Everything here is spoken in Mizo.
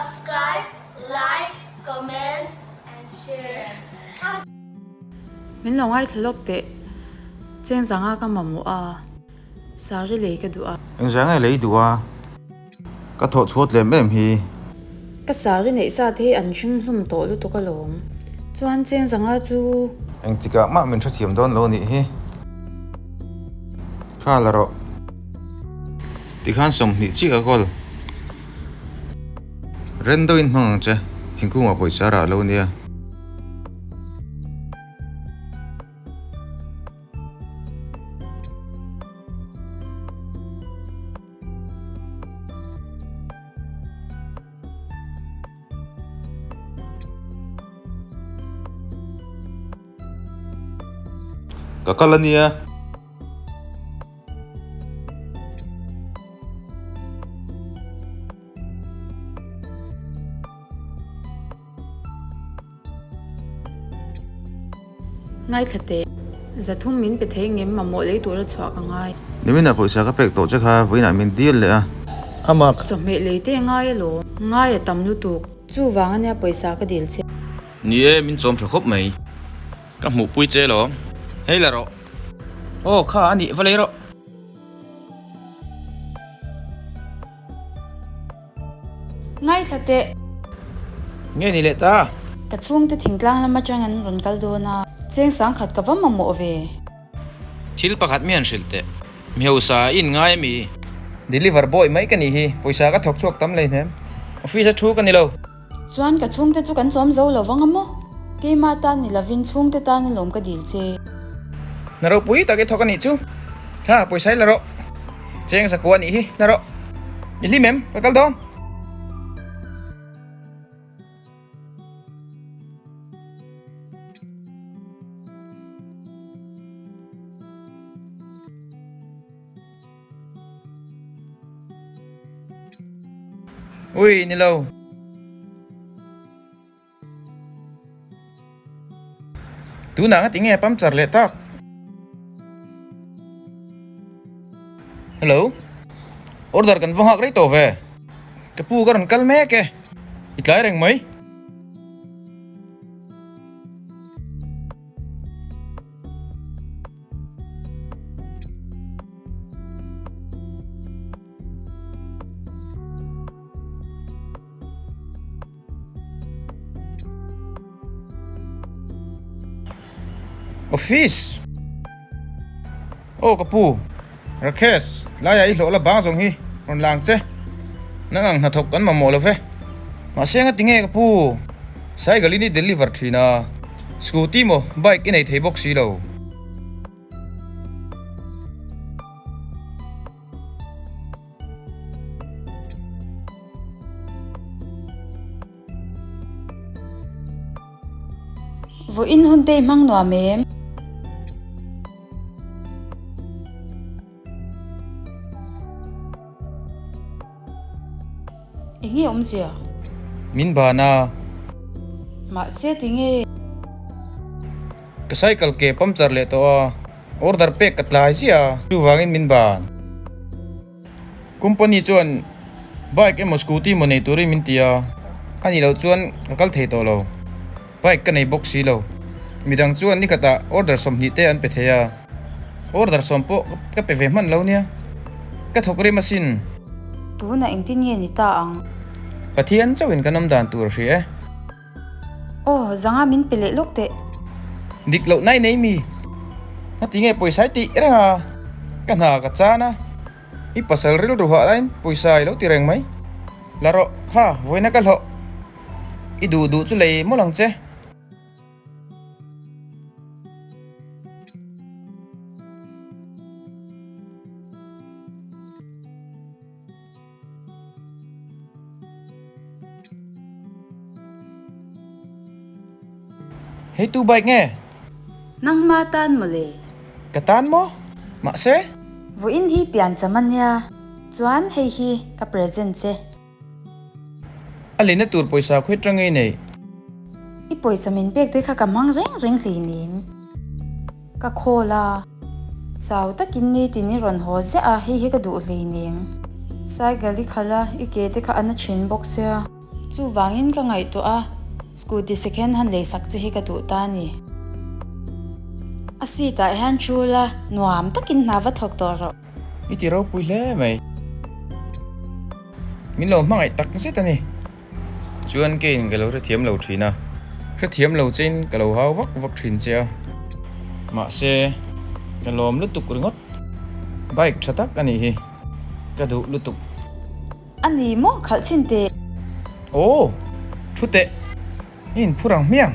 Subscribe, like, comment and share. Min lo ngaithla lawk teh. Cheng zanga ka mamawh a, sari lei ka duh a. Eng zanga i lei duh a? Ka thawh chhuat lem em hi. Ka sari neih sa te hi an hring hlum tawh lutuk alawm. Chuan cheng zanga chu. Engtikah mah min hrethiam dawn lo nih hi. Kha la rawh. Tikhan 20 chiah ka kawl. Ren deuhin hmang ang che, thingkungah pawisa rah lo nia. Ka kal a nia. Ngaithla teh. Zathum min pe thei ngem mamawh lei tura chhuah ka ngai. Nimin ah pawisa ka pek tawh che kha vawiinah min dil leh a. Amak. Chawhmeh lei te ngai alawm. Ngai a tam lutuk. Chuvang ania pawisa ka dil che. Ni e, min chawm tha khawp mai. Ka hmuhpui che alawm. Hei la rawh. Aw kha a nih va lei rawh. Ngaithla teh. Nge ni leh ta? Ka chhungte thingtlang lam atang an rawn kal dawn a, cheng sangkhat ka va mamawh ve. Thil pakhat mi han hrilh teh. Mi hausa i in ngai ami? Deliver boy mai ka nih hi, pawisa ka thawk chhuak tam lei hnem. Office a thu ka ni lo. Chuan ka chhungte chu kan chawm zo lo vang a maw? Keimah tan ni lovin chhungte tan alawm ka dil che. Na ropui tak i thawk a nih chu. Kha, pawisa i la rawh. Cheng zakua a nih hi, la rawh. I hlim em? Ka kal dawn. Ui, ni lo. Tunah nga tinge puncture leh tak. Hello. Order kan va nghak rei tawh ve. Ka pu ka rawn kal mek e. I tlai reng mai. Office! Aw ka pu, Rakesh, tlaiah i hlawh la bang zawng hi rawn lang che. Nang ang hnathawk kan mamawh lo ve. Mahse nga tinge ka pu, cycle in i deliver thin a, scooty maw bike i nei thei bawk si lo. Vawiin hun te i hmang nuam em? Enge awmzia? Min ban a. Mahse tinge? Ka cycle ke puncture leh tawh a, order pek ka tlai ziah a, chuvangin min ban. Company chuan bike emaw scooty emaw nei turin min ti a, a nih loh chuan ka kal thei tawh lo. Bike ka nei bawk si lo. Midang chuan nikhatah order 20 te an pe thei a, order sawm pawh ka pe ve hman lo nia. Ka thawk rim asin. Tunah engtin nge ni ta ang? Pathian chauhin kan awm dan tur a hria e. Aw, zanga min pe leh lawk teh. Dik loh nai nei mi. Nga ti nge pawisa i tih reng a, ka hna ka chan a, i pasal rilru hah laiin pawisa i lo ti reng mai. La rawh, kha vawiina ka hlawh. I duh duh chu lei mawlh ang che. Hei tu bike nge? Nangma tan mawle. Ka tan maw? Mahse? Vawiin hi piancham a nia. Chuan hei hi ka present che. A leina tur pawisa khawi tang ngei nei. I pawisa min pek te kha ka hmang reng reng hleinem. Ka call a, chau takin nitin i rawn haw ziah a, hei hi ka duh hleinem. Cycle i khalh a, i ke te kha a na thin bawk sia. Chuvangin ka ngaihtuah a, scooty second han lei sak che hi ka duh ta a ni. A seat ah hian thu la, nuam takin hna va thawk tawh rawh. I ti ropui hle mai. Min lo hmangaih tak zet a ni. Chuan keiin ka lo hrethiam lo thin a, hrethiam lo chein ka lo hau vak vak thin che a. Mahse, ka lawm lutuk ringawt. Bike tha tak a nih hi, ka duh lutuk. A ni maw khalh chhin teh? Aw, thu teh. I inphur ang hmiang.